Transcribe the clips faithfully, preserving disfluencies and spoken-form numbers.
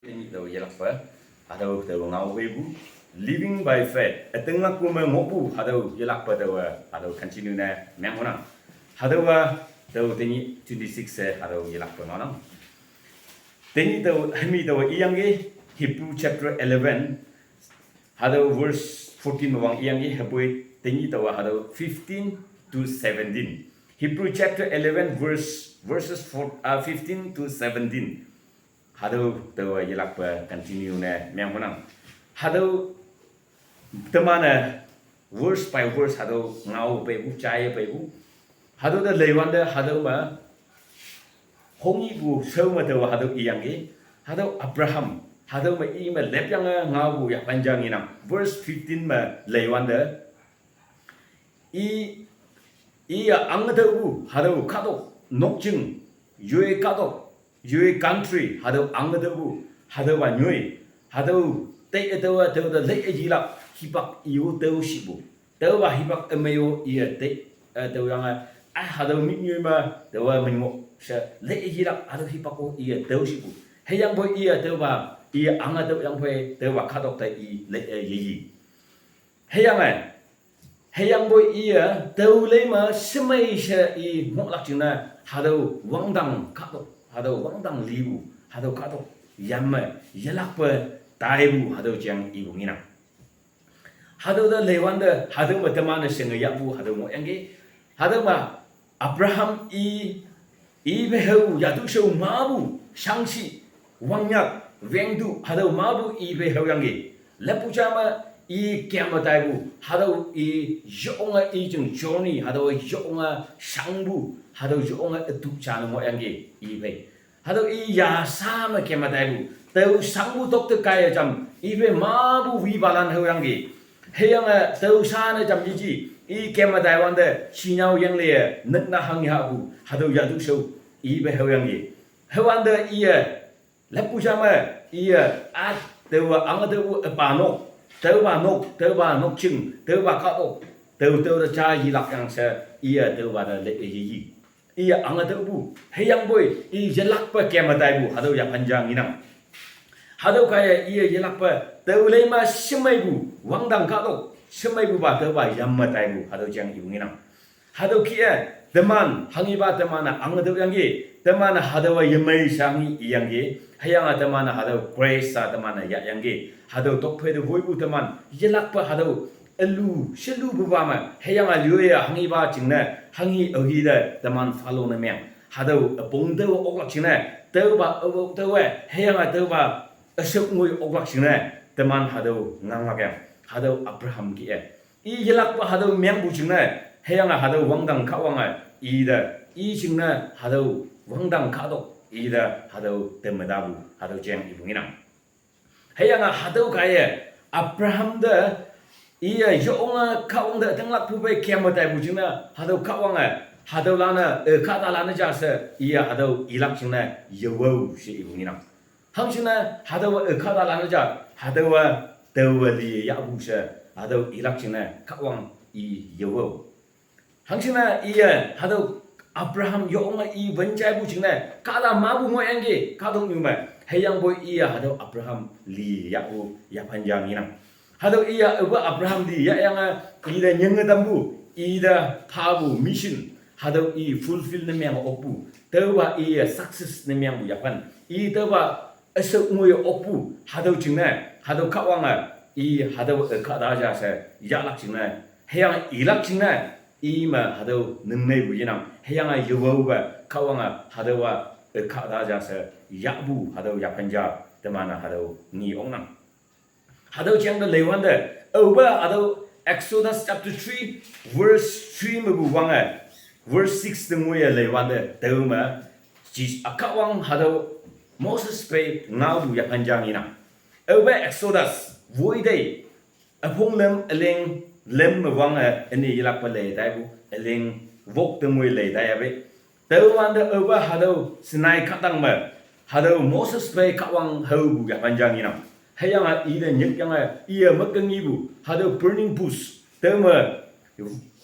Tenyih taowe yelakpe, hatüo taowe ngao weipu, living by faith, ütinglakpu me ngohpu, hatüo yelakpe taowe, hatüo continue ne meng ngohnang. Hatüowa, taowe tenyih twenty-six she, hatüo yelakpe ngaonang. Tenyih taowe, hemi taowe iyangki, Hebrew chapter eleven, hatüo verse fourteen me wang iyangki, hüpoi tenyih taowa hatüo fifteen to seventeen. Hebrew chapter eleven verse, verses four, uh, fifteen to seventeen. Hatüo taowe yelakpe continue ne meng ngohnang. Hatüo teman-e verse by verse hatüo ngao peipu, jaiye peipu. Hatüo te leiwante hatüo me hongyipu shao me taowe hatüo iyangki. Hatüo Abraham, hatüo me i me lepyange ngaopu yaphan ja ngenang. Verse fifteen me leiwante, i, iye ange tüohpu, hatüo kahtok, nokjing, yoi kahtok, yoi country, hatüo ange tüohpu, hatüopa nyoi, hatüo tei-e taowa, taote lei-e yilak, hipak i-o tüo shipu. Taopa hipak ümei-o iye tei, eh, tüoyange, ah, hatüo mitnyoi me, taowa min ngoh she, lei-e yilak, hatüo hipak-o iye tüo shipu. Hüyangpoi iye taopa, iye ange tüoyangpoi, taopa kahtok te i lei-e yeyi. Hüyange, hüyangpoi iye, tüo lei me shemei she i ngohlak jingne, hatüo wangdang kahtok, hatüo wangdang lipu, hatüo kahtok, yamme, yelakpe, taipu, hatüo jeng ipu ngenang. Hatüo te leiwante, hatüo me teman-e shenge yahpu, hatüo ngohyangki. Hatüo me, Abraham i, i phei hao, yatu shao mapu, shangshi, wangnyak, wengtu, hatüo mapu i phei haoyangki. Leppu ja me, i kemme taipu, hatüo i yonge i jing journey, hatüo yonge shangpu, hatüo yonge ütu ja ne ngohyangki, i phei. Hatüo i yasa me kemme taipu, tao shangpu tokte kaiye jam, i phei mapu wipalan haoyangki. Hüyange tao sha ne jam yeji, i kemme taiwante, shinyao yangle, nükna hanghe hapu, hatüo yatu shao, i phei haoyangki. Hüwante iye, leppu ja me, iye, ah, taowa ange tüohpu üpa nok, taopa nok, taopa nokjing, taopa kahtok, tao, tao te ja yilak yang she, iye, taopa te lei-e yeyi. Iye ange tüohpu, hüyangpoi, i yelakpe kemme taipu, hatüo yaphan ja ngenang. Hatüo kaiye iye yelakpe, tüo lei me shemeipu, wangdang kahtok, shemeipupa taopa yamme taipu, hatüo jeng ipu ngenang. Hatüo kih-e, teman, hanghipa teman-e ange tüoyangki, teman-e hatüowa yemei sha hanghi iyangki, hüyange teman-e hatüo grace sha teman-e yahyangki, hatüo tokphei te woipu teman, yelakpe hatüo ülu, shelupupa me, hüyange yoiye hanghipa jingne, hanghi aohi te teman follow ne meng. Hatüo üpong tüo oklak jingne, taopa üpong tüowe, hüyange taopa üshep ngoi oklak jingne, teman hatüo nganglak yang, hatüo Abraham kih-e. I yelakpe hatüo mengpu jingne, hüyange hatüo wangdang Kahwange, i te, i jingne hatüo wangdang kahtok, i te hatüo teme tapu, hatüo jeng ipu ngenang. Hüyange hatüo kaiye, Abraham te, iye yonge Kahwang te ütinglakpu phei kemme taipu jingne, hatüo Kahwange, hatüolan-e, eh, kahtalan-e ja she, iye hatüo ilak jingne, yewao she ipu ngenang. Hangjingne, hatüowa, eh, kahtalan-e ja, hatüowa, taowe li yahpu she, hatüo ilak jingne, Kahwang i yewao. Hangjingne iye, hatüo Abraham yonge i wün jaipu jingne, kahta mapu ngohyangki, kahtoknyu me, hüyangpoi iye, hatüo Abraham li yahpu, yaphan ja ngenang. Hatüo iye, aope Abraham li yahyange, ite nyinge tampu, ite phapu mission, hatüo i fulfill ne meng okpu, taopa iye success ne mengpu yaphan, i taopa üshao ngoi okpu, hatüo jingne, hatüo Kahwange, i hatüo, eh, kahta ja she, yahlak jingne, hüyange ilak jingne, i me hatüo ningneipu yenang, hüyange yewaope, Kahwange, hatüowa, eh, kahta ja she, yahpu, hatüo yaphan ja, teman-e hatüo nge oknang. Hatüo jeng te leiwante, aope hatüo Exodus chapter three, verse three mepu wange, verse six te ngoiye leiwante, tüome, Jes-, a Kahwang hatüo Moses phei ngaopu yaphan ja ngenang. Aope Exodus, woitei, üpong lüm, üleng lüm me wange, üne yelakpe lei taipu, üleng wok te ngoi lei taiyape. Tüowante aopa hatüo Sinai kahtang me, hatüo Moses phei Kahwang haopu yaphan ja ngenang. Hüyange ite nyikyange, iye mükkengipu, hatüo burning bush, tüome,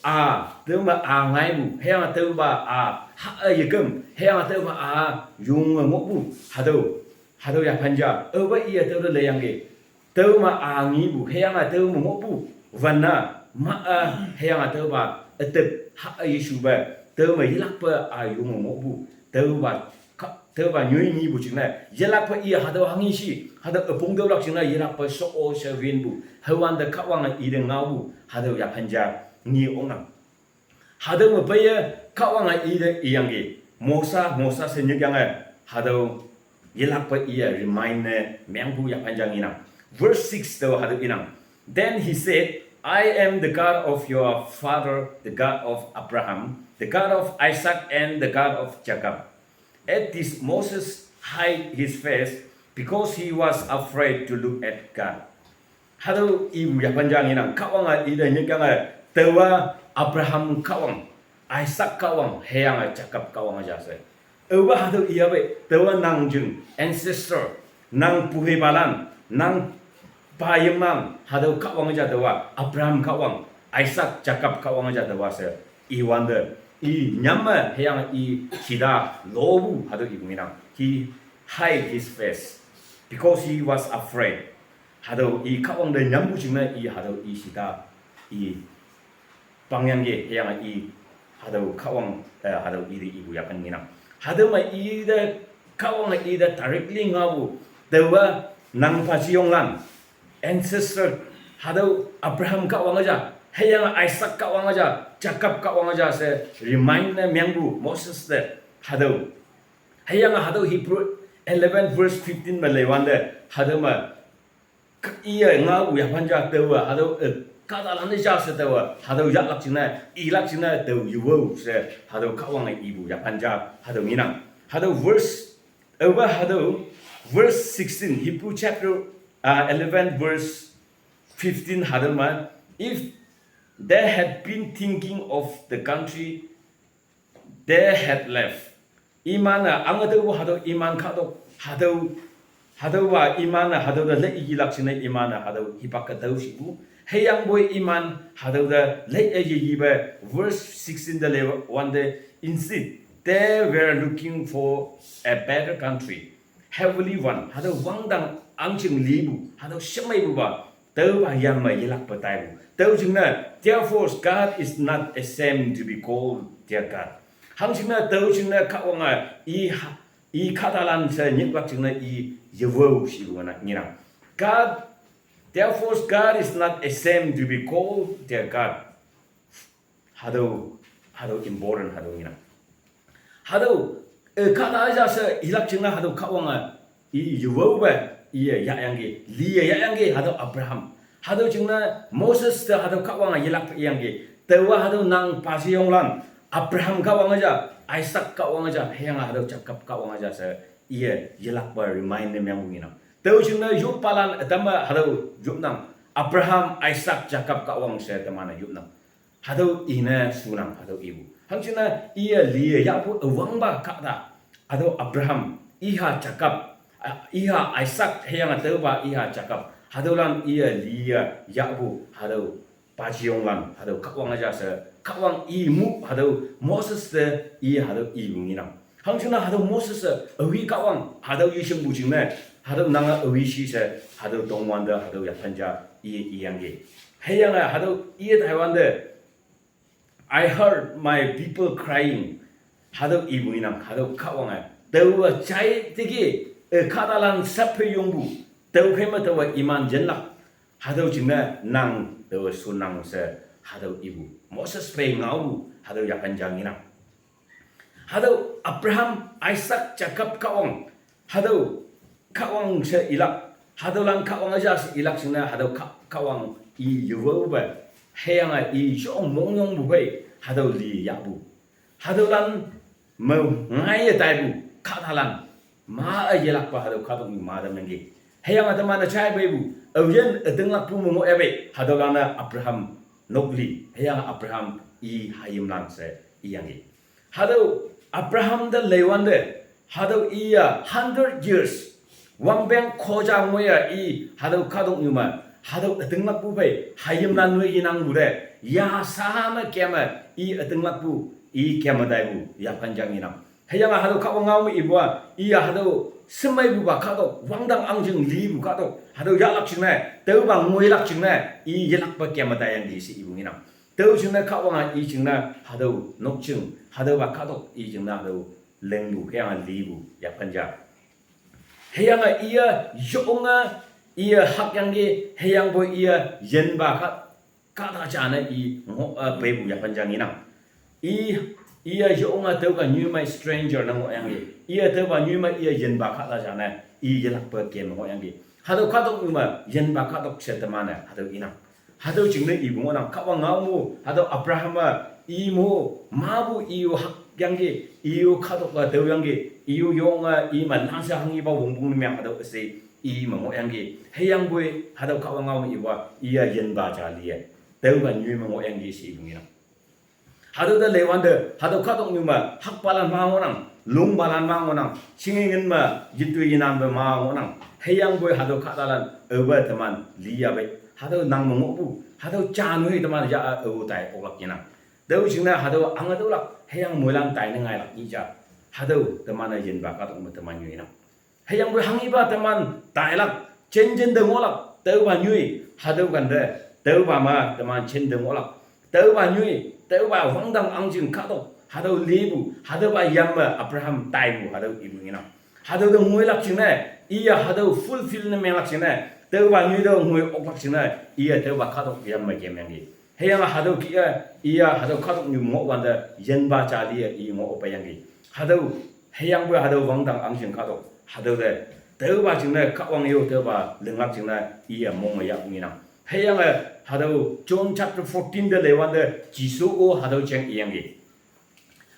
a, tüome a ngaipu, hüyange tüopa a, ha, e, yeküm, hüyange tüopa a, yonge ngohpu, hatüo, Hatüo yaphan ja, aope iye tüo te leyangki. Tüome a ngepu, hüyange tüome ngohpu, wünna, ma-a, hüyange tüopa, üte, ha-a yeshupe, tüome yelakpe a yonge ngohpu, tüopa, ka-, tüopa nyoi ngepu jingne, yelakpe iye hatüo hanghe shi, hatüo üpong tüolak jingne yelakpe sho-o she winpu, hüwante Kahwange ite ngaopu, hatüo yaphan ja, nge oknang. Hatüo me peiye Kahwange ite iyangki, Mosa, Mosa she nyikyange, hatüo yelakpe iye remind ne mengpu yaphan ja ngenang. Verse six te hatüo inang. Then he said, I am the God of your father, the God of Abraham, the God of Isaac, and the God of Jacob. At this, Moses hid his face because he was afraid to look at God. Hatüo ipu yaphan ja ngenang, Kahwange ite nyikyange, taowa Abraham Kahwang, Isaac Kahwang, hüyange Jacob Kahwang ja she. Aopa hatüo iyape, taowa nang jing, ancestor, nang puhepalan, nang payimlan, hatüo Kahwang ja taowa, Abraham Kahwang, Isaac, Jacob Kahwang ja taowa she, iwante, i nyamme, hüyange i shita lopu, hatüo ipu ngenang. He hid his face because he was afraid. Hatüo i Kahwang te nyampu jingne i hatüo i shita i pangyangki hüyange i hatüo Kahwang, eh, hatüo ite ipu yaphan ngenang. Hatüo me ite Kahwange ite directly ngaopu, taowa nang pajiyonglan, ancestor, hatüo Abraham Kahwang ja, hüyange Isaac Kahwang ja, Jacob Kahwang ja she remind ne mengpu Moses te, hatüo. Hüyange hatüo Hebrew eleven verse fifteen me leiwante, hatüo me, iye ngaopu yaphan ja taowa, hatüo, eh, kahtalan-e ja she taowa, hatüo yahlak jingne, ilak jingne, tao yewo she, hatüo Kahwange ipu yaphan ja, hatüo ngenang. Hatüo verse, aopa hatüo, verse sixteen, Hebrew chapter, uh, eleven verse fifteen hatüo me, if they had been thinking of the country they had left. Iman-e, ange tüopu hatüo iman kahtok, hatüo, hatüopa iman-e, hatüo te lei yilak jingne iman-e, hatüo hipak ke tüo shipu. Hüyangpoi iman, hatüo te lei-e yeyipe, verse sixteen te leiwante, instead, they were looking for a better country. Heavenly One, hatüo wangdang ahngching lipu, hatüo shemeipupa, taopa yam me yelakpe taipu. Tüo jingne, therefore God is not ashamed to be called their God. Hangjingne, tüo jingne Kahwange, i ha-, i kahtalan she nyiklak jingne i yewo shipu ngenang. God, therefore God is not ashamed to be called their God. Hatüo, hatüo important hatüo ngenang. Hatüo, eh, kahta ja she ilak jingne hatüo Kahwange, i yewope, iye yahyangki, liye yahyangki, hatüo Abraham. Hatüo jingne Moses te hatüo Kahwange yelakpe iyangki, taowa hatüo nang pajiyonglan, Abraham Kahwange ja, Isaac Kahwange ja, hüyange hatüo Jacob Kahwange ja she, iye yelakpe remind ne mengpu ngenang. Tüo jingne yoppalan ütam-e hatüo yopnang, Abraham, Isaac, Jacob Kahwang she teman-e yopnang. Hatüo ine shunang, hatüo ipu. Hangjingne iye liye yahpu üwangpa kahta. Hatüo Abraham, iha Jacob, ah, iha Isaac, hüyange tüopa iha Jacob. Hatüolan iye liye yahpu, hatüo pajiyonglan, hatüo Kahwange ja she, Kahwang i mu, hatüo Moses te, i hatüo ipu ngenang. Hangjingne hatüo Moses-e, aohi Kahwang, hatüo yeshingpu jingne, hatüo nange aohi shi she, hatüo tongwante, hatüo yaphan ja, i, iyangki. Hüyange hatüo iye taiwante, I heard my people crying. Hatüo ipu ngenang, hatüo Kahwange. Taowa jai teki, eh, kahtalan sapphe yongpu. Tüokhei me taowa iman jinlak. Hatüo jingne nang taowe shonnang she, hatüo ipu. Moses phei ngaopu, hatüo yaphan ja ngenang. Hatüo Abraham, Isaac, Jacob Kahwang, hatüo Kahwang she ilak, hatüolan Kahwange ja she ilak jingne, hatüo Kah-, Kahwang i yewope, hüyange i yong mongyongpu phei, hatüo li yahpu. Hatüolan me ngaiye taipu, kahtalan, ma-e yelakpa hatüo kahtoknyu ma te mengki. Hüyange teman-e jai peipu, aoyin ütinglakpu me ngoh yape, hatüolan-e Abraham nokli, hüyange Abraham i hayimlan she iyangki. Hatüo Abraham te leiwante, hatüo iye hundred years, wangpeng khoja ngoiye i, hatüo kahtoknyu me, hatüo ütinglakpu phei, hayimlan noi inangpu te, ya sa me keme, i ütinglakpu, i keme taipu, yaphan ja ngenang. Hüyange hatüo Kahwang ngao me ipu-a, iye hatüo Shemeipupa kahtok, wangdang ahngching lipu kahtok, hatüo yahlak jingne, tüopa ngoilak jingne, i yelakpe kemme taiyangki she ipu ngenang. Tüo jingne Kahwange i jingne hatüo nokjing, hatüopa kahtok i jingne hatüo lingpu, hüyange lipu yaphan ja. Hüyange iye yonge, iye hakyangki, hüyangpoi iye yinpa kah, kahta ja ne i ngoh, eh, peipu yaphan ja ngenang. I, iye yonge tüopa nyoimei stranger ne ngohyangki. Iye tüopa nyoimei iye yinpa kahta ja ne i yelakpe kemme ngohyangki. Hatüo kahtok nyu me yinpa kahtok she teman-e hatüo inang. Hatüo jingne ipu ngohnang, Kahwang ngao mu, hatüo Abraham-e i mu, mapu i-o hakyangki, i-o kahtok-e tüoyangki, i-o yonge i me lanshe hanghipa wongpong ne meng hatüo üshei i me ngohyangki. Hüyangpoi hatüo Kahwang ngao me ipa, iye yinpa ja liye, tüopa nyoi me ngohyangki she ipu ngenang. Hatüo te leiwante, hatüo kahtoknyu me, hakpalan ma ngohnang, longpalan ma ngohnang, shinge ngin me, yitoi yinanpe ma ngohnang, hüyangpoi hatüo kahtalan, aope teman, liya pei, hatüo nang me ngohpu, hatüo ja noi teman ya ao tai oklak yenang. Tüo jingne hatüo ange tüolak, hüyange moilan taine ngailak nyih ja, hatüo teman-e yinpa kahtok me teman nyoinang. Hüyangpoi hanghipa teman tailak, jinjin te ngohlak, tüopa nyoi, hatüo kante, tüopa me teman jin te ngohlak, tüopa nyoi, tüopa wangdang ahngching kahtok, hatüo lipu, hatüopa yam me Abraham taipu, hatüo ipu ngenang. Hatüo te ngoilak jingne, iye hatüo fulfill ne menglak jingne, tüopa nyoi te ngoi oklak jingne, iye tüopa kahtok yam me kemyangki. Hüyange hatüo kih-e, iye hatüo kahtoknyu ngohwante, yinpa ja liye i ngoh peiyangki. Hatüo, hüyangpoi hatüo wangdang ahngching kahtok, hatüo te, tüopa jingne Kahwang yo tüopa linglak jingne iye mong me yahpu ngenang. Hüyange hatüo John chapter fourteen te leiwante Jesu-o hatüo jeng iyangki.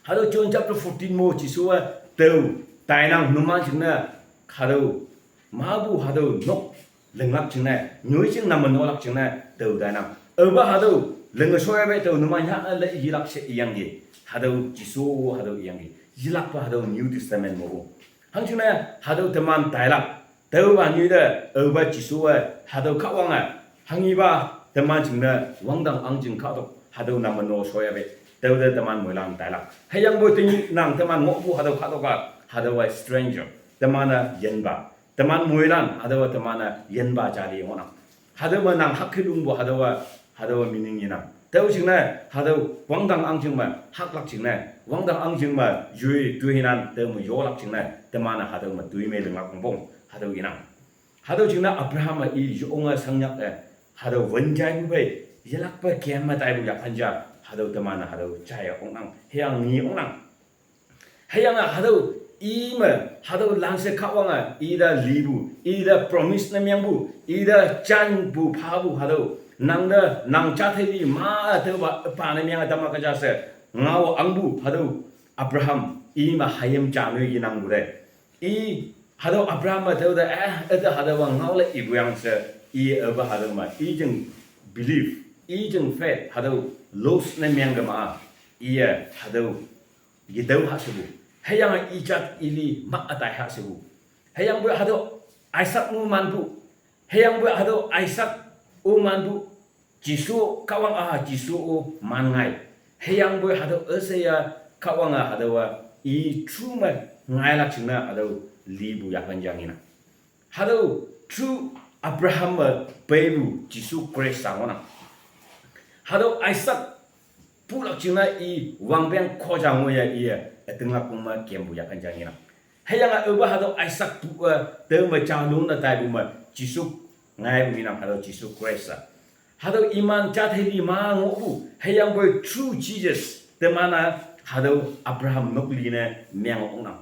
Hatüo John chapter fourteen mo Jesu-a tao tainang numan jingne, hatüo mapu hatüo nok linglak jingne, nyoijing name nolak jingne tao tainang. Aopa hatüo linge shoya pei tao numan yah le yilak she iyangki. Hatüo Jesu-o hatüo iyangki. Yilakpa hatüo New Testament mo-o. Hangjingne hatüo teman tailak, tüopa nyoi te, aopa Jesu-e, hatüo Kahwange, hanghipa, teman jingne, wangdang ahngching kahtok, hatüo name no shoya pei, tüo te teman moilan tailak. Hüyangpoi tenyih nang teman ngohpu hatüo kahtok-a, hatüowa stranger, teman-e yinpa, teman moilan, hatüowa teman-e yinpa jali ngohnang. Hatüo me nang hakkilungpu hatüowa, hatüowa meaning yenang. Tüo jingne, hatüo wangdang ahngching me, haklak jingne, wangdang ahngching me, yoi toinan, tüo me yolak jingne, teman-e hatüo me toi me linglak wongpong, hatüo inang. Hatüo jingne Abraham-e i yonge shangnyak-e, hatüo wün jaipu phei, yelakpe kemme taipu yaphan ja, hatüo teman-e hatüo jaiye oknang, hüyange nge oknang. Hüyange hatüo i me, hatüo lanshe Kahwange, ite lipu, ite promise ne mengpu, ite janpu phapu hatüo, nang te, nang jatei li ma tüopa, pa ne menge tamma keja she, ngao ahngpu hatüo, Abraham, i me hayim ja noi yenangpu te. I, hatüo Abraham me tüo te, eh, üte hatüowa ngaole ipu yang she, i aopa hatüo me, i jing believe, i jing faith, hatüo lose ne mengkema, iye, hatüo yetüo ha shepu. Hüyange i jat i li ma ütai ha shepu. Hüyangpoi hatüo Isaac mu manpu. Hüyangpoi hatüo Isaac-o manpu. Jesu Kahwang-a Jesu-o man ngai. Hüyangpoi hatüo üsheiya Kahwange hatüowa i true me ngailak jingne hatüo lipu yaphan ja ngenang. Hatüo true Abraham me peipu Jesu Khrista ngohnang. Hatüo Isaac pulak jingne i wangpeng koja ngoiye iye, ütinglak pong me kempu yaphan ja ngenang. Hüyange aopa hatüo Isaac pu-e, tüo me jalun ne taipu me Jesu ngaipu ngenang hatüo Jesu Khrista. Hatüo iman jatei li ma ngohpu, hüyangpoi true Jesus, teman-e hatüo Abraham nokli ne menge oknang.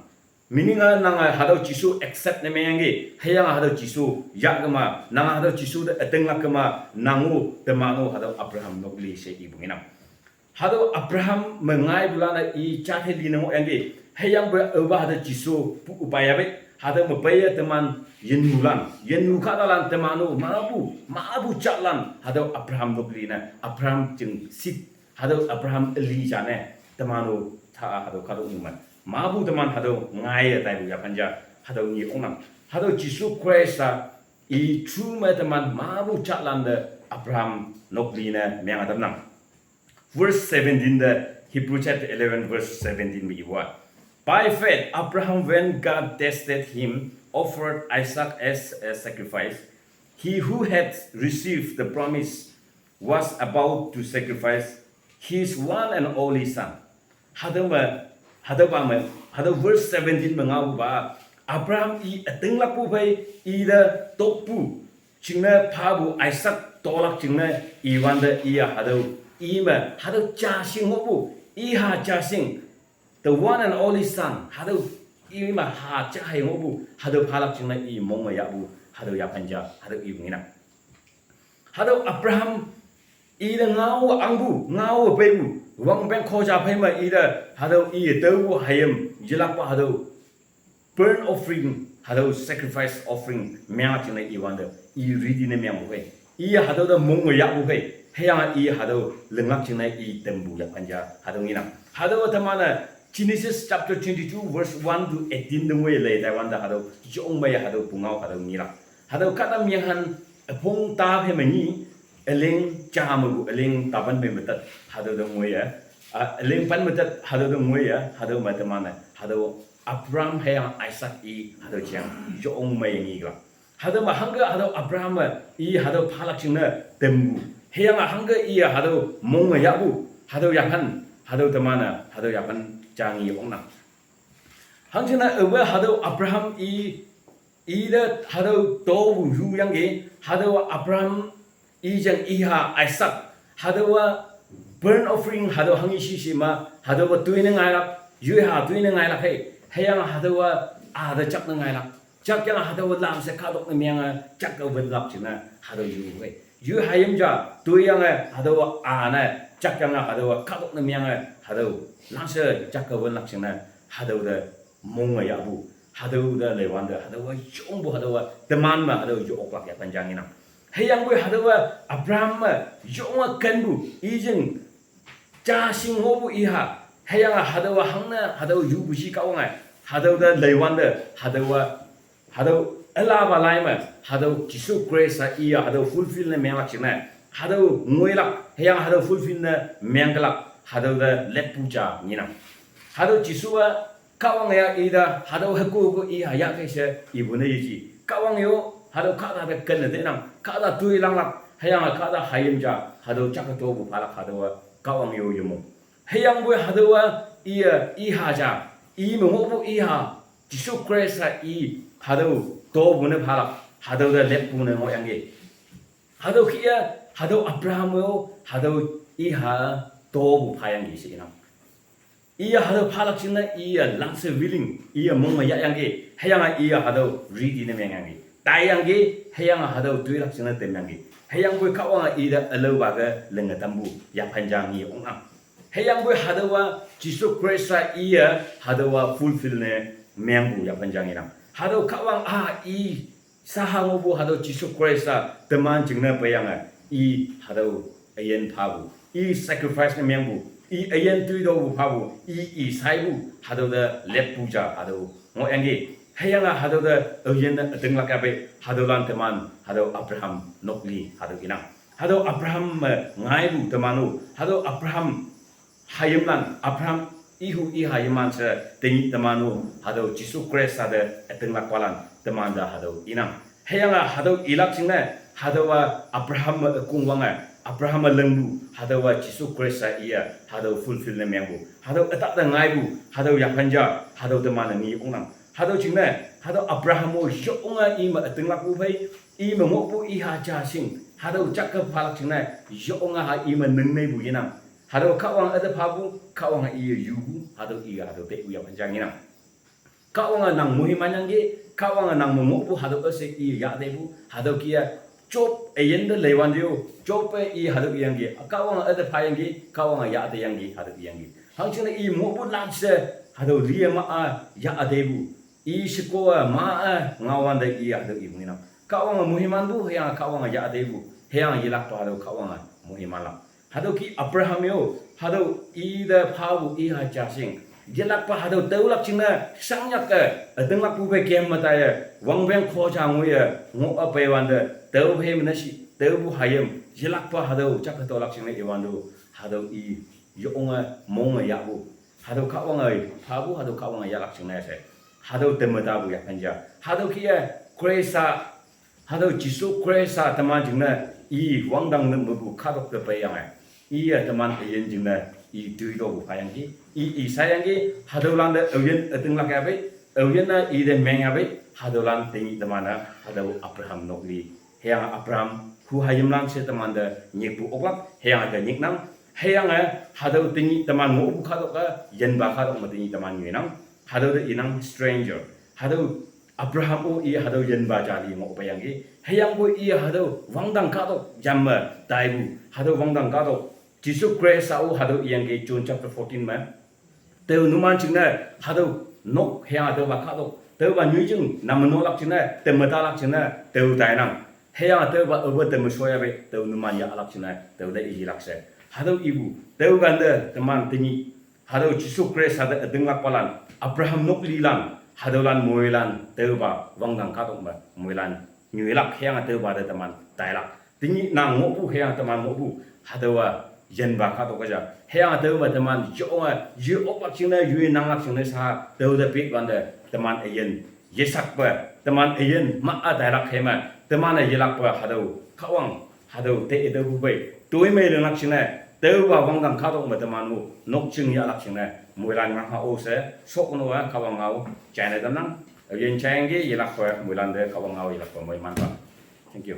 Meaning-a nange hatüo Jesu accept ne mengyangki, hüyange hatüo Jesu yahkema, nange hatüo Jesu te ütinglak kema, nang-o, teman-o hatüo Abraham nokli she ipu ngenang. Hatüo Abraham me ngaipulan-e i jatei li ne ngohyangki, hüyangpoi aopa hatüo Jesu pu üpa ya pei, hatüo me peiye teman yinmulan, yinmu kahtalan teman-o, mapu, mapu jatlan, hatüo Abraham nokli ne, Abraham jing seed, hatüo Abraham üli ja ne, teman-o, ta hatüo kahtoknyu me. Mapu teman hatüo ngaiye taipu yaphan ja, hatüo nge oknang. Hatüo Jesu Khrista, i true me teman mapu jatlan te Abraham nokli ne menge tamnang. Verse seventeen te, Hebrew chapter eleven verse seventeen me iwa. By faith, Abraham, when God tested him, offered Isaac as a sacrifice. He who had received the promise was about to sacrifice his one and only son. Hatüo me, hatüo ba me, hatüo verse seventeen me ngao ba, Abraham i ütinglakpu phei, i te tokpu jingne phapu Isaac tolak jingne i wante i-a hatüo, i me hatüo ja shing ngohpu, i ha ja shing, the one and only son, hatüo i me ha ja hei ngohpu, hatüo phalak jingne i mong me yahpu, hatüo yaphan ja, hatüo i ngenang. Hatüo Abraham i te ngao angpu, ngao peipu, wangpeng khoja phei me i te, hatüo i taopu hayim, yelakpa hatüo burnt offering, hatüo sacrifice offering menglak jingne i wante, i ready ne mengpu khei. I hatüo te mong me yahpu khei. Hüyange i hatüo linglak jingne i tampu yaphan ja, hatüo ngenang. Hatüo teman-e Genesis chapter twenty-two verse one to eighteen te ngoi lei tai wante hatüo, yong mei hatüo pungao hatüo ngelak. Hatüo kahta menghan üpong ta phei me nyi, üleng ja mepu, üleng tapan phei me tat, hatüo te ngoiye. Ah, üleng pan me tat, hatüo te ngoiye, hatüo me teman-e, hatüo Abraham hüyange Isaac i, hatüo jang, yong mei ngelak. Hatüo me hangke hatüo Abraham-e i hatüo phalak jingne tampu. Hüyange hangke i hatüo mong me yahpu, hatüo yaphan, hatüo teman-e, hatüo yaphan ja nge oknang. Hangjingne aope hatüo Abraham i, i te hatüo topu yuyangki, hatüo Abraham i jang i ha Isaac, hatüowa burnt offering hatüo hanghe shishi ma, hatüowa toi ne ngailak, yoi ha toi ne ngailak hei, hüyange hatüowa a te jak ne ngailak, jak yange hatüowa lamshe kahtok ne menge, jak ke wünlak jingne, hatüo yu hei. Yoi hayim ja, toiyange hatüowa a ne, jak yange hatüowa kahtok ne menge, hatüo lamshe jak ke wünlak jingne, hatüo te mong me yahpu, hatüo te leiwante, hatüowa yongpu, hatüowa teman me, hatüo yo oklak yaphan ja ngenang. Hüyangpoi hatüowa Abraham me, yonge kenpu, i jing ja shing ngohpu i ha, hüyange hatüowa hangne, hatüo yupu shi Kahwange, hatüo te leiwante, hatüowa, hatüo ülapa lai me, hatüo Jesu Khrista i-a hatüo fulfill ne menglak jingne, hatüo ngoilak, hüyange hatüo fulfill ne menglak, hatüo te leppu ja ngenang. Hatüo Jesu-a Kahwang ya i te, hatüo hüko hüko i ha yahkei she ipu ne yeji. Kahwang yo, hatüo kahta te kenne tenang, kahta toi langlak, hüyange kahta hayim ja, hatüo jak topu phalak hatüowa, Kahwang yo yemong. Hüyangpoi hatüowa, i-e, i ha ja, i me ngohpu i ha, Jesu Khrista i, hatüo topu ne phalak, hatüo te leppu ne ngohyangki. Hatüo kih-e, hatüo Abraham-o, hatüo i ha topu phayangki she inang. Iye hatüo phalak jingne, iye langshe willing, iye mong me yahyangki, hüyange iye hatüo ready ne mengyangki. Taiyangki, hüyange hatüo toilak jingne temyangki. Hüyangpoi Kahwange i te ülaopa ke linge tampu yaphan ja nge oknang. Hüyangpoi hatüowa Jesu Khrista iye hatüowa fulfill ne mengpu yaphan ja ngenang. Hatüo Kahwang a i shaha ngohpu hatüo Jesu Khrista teman jingne peiyange, i hatüo üyin phapu, i sacrifice ne mengpu, i üyin toitopu phapu, i, i shaipu, hatüo te leppu ja hatüo ngohyangki. Hüyange hatüo te üyin ne ütinglak yape, hatüolan teman, hatüo Abraham nokli hatüo inang. Hatüo Abraham me ngaipu teman-o, hatüo Abraham hayimlan, Abraham ihu i hayimlan she tenyih teman-o, hatüo Jesu Khrista te ütinglakpalan teman te hatüo inang. Hüyange hatüo ilak jingne, hatüowa Abraham me ükongwange, Abraham me lingpu, hatüowa Jesu Khrista iye, hatüo fulfill ne mengpu, hatüo ütah te ngaipu, hatüo yaphan ja, hatüo teman-e nge oknang. Hatüo jingne, hatüo Abraham-o yonge i me ütinglakpu phei, i me ngohpu i ha ja shing, hatüo jak ke phalak jingne, yonge ha i me ningneipu yenang. Hatüo Kahwange üte phapu, Kahwange iye yupu, hatüo iye hatüo tepu yaphan ja ngenang. Kahwange nang mohiman yangki, Kahwange nang me ngohpu hatüo üshei iye yahtepu, hatüo kih-a, Job üyin te leiwante-o, Job-e i hatüo iyangki, Kahwange üte phayangki, Kahwange yahteyangki, hatüo iyangki. Hangjingne i ngohpu lanshe, hatüo liye ma-a yahtepu. I sheko-e ma-e ngaowante i hatüo ipu ngenang. Kahwange mohimanpu, hüyange Kahwange yahtepu, hüyange yelakpa hatüo Kahwange mohimanlak. Hatüo kih Abraham yo, hatüo i te phapu i ha ja shing, yelakpa hatüo taolak jingne, shangnyak-e, ütinglakpu phei kem me taiye, wangpeng khoja ngoiye, ngoh-a peiwante, tao phei me ne shi, taopu hayim, yelakpa hatüo jak ke tolak jingne iwante-o, hatüo i yonge mong me yahpu Hatüo Kahwange phapu, hatüo Kahwange yahlak jingne she. Hatüo temetapu yaphan ja. Hatüo kih-e Khrista, hatüo Jesu Khrista teman jingne i wangdang ne mepu kahtok te peiyange, iye teman üyin jingne i toitopu phayangki, i i shayangki, hatüolante aoyin ütinglak yapei, aoyin-e ite meng yapei, hatüolan tenyih teman-e hatüo Abraham nok li. Hüyange Abraham hu hayimlan she temante nyikpu oklak, hüyange te nyiknang, hüyange hatüo tenyih teman ngohpu kahtok-e, yinpa kahtok me tenyih teman nyoinang, hatüo te inang stranger. Hatüo Abraham-o i hatüo yinpa ja li ngohpeiyangki. Hüyangpoi i hatüo wangdang kahtok jam me taipu, hatüo wangdang kahtok Jesu Khrista-o hatüo iyangki John chapter fourteen me. Tao numan jingne hatüo nok hüyange tüopa kahtok, tüopa nyoijing name nolak jingne, teme talak jingne tao tainang. Hüyange tüopa aope teme shoyapei, tao numan yahlak jingne tao te ilak she. Hatüo ipu, tüo kante teman tenyih hatüo Jesu Khrista te ütinglakpalan, Abraham nok lilan, hatüolan moilan tüopa wangdang kahtok me moilan nyoilak, hüyange tüopa te teman tailak. Tenyih nang ngohpu, hüyange teman ngohpu, hatüowa yinpa kahtok ja. Hüyange tüo me teman yonge, ye oklak jingne, yoi nanglak jingne sha, tüo te petwante teman üyin yeshakpe, teman üyin ma-a tailak hei me, teman-e yelakpe hatüo Kahwang, hatüo te ite pupei toimei linglak jingne, tüopa wangdang kahtok me teman-o nokjing yahlak jingne moilan ngangha-o she, shokno-a Kahwang ngao jaine tamnang. Üyin jayangki yelakpe moilante Kahwang ngao yelakpe moimanpa. Thank you.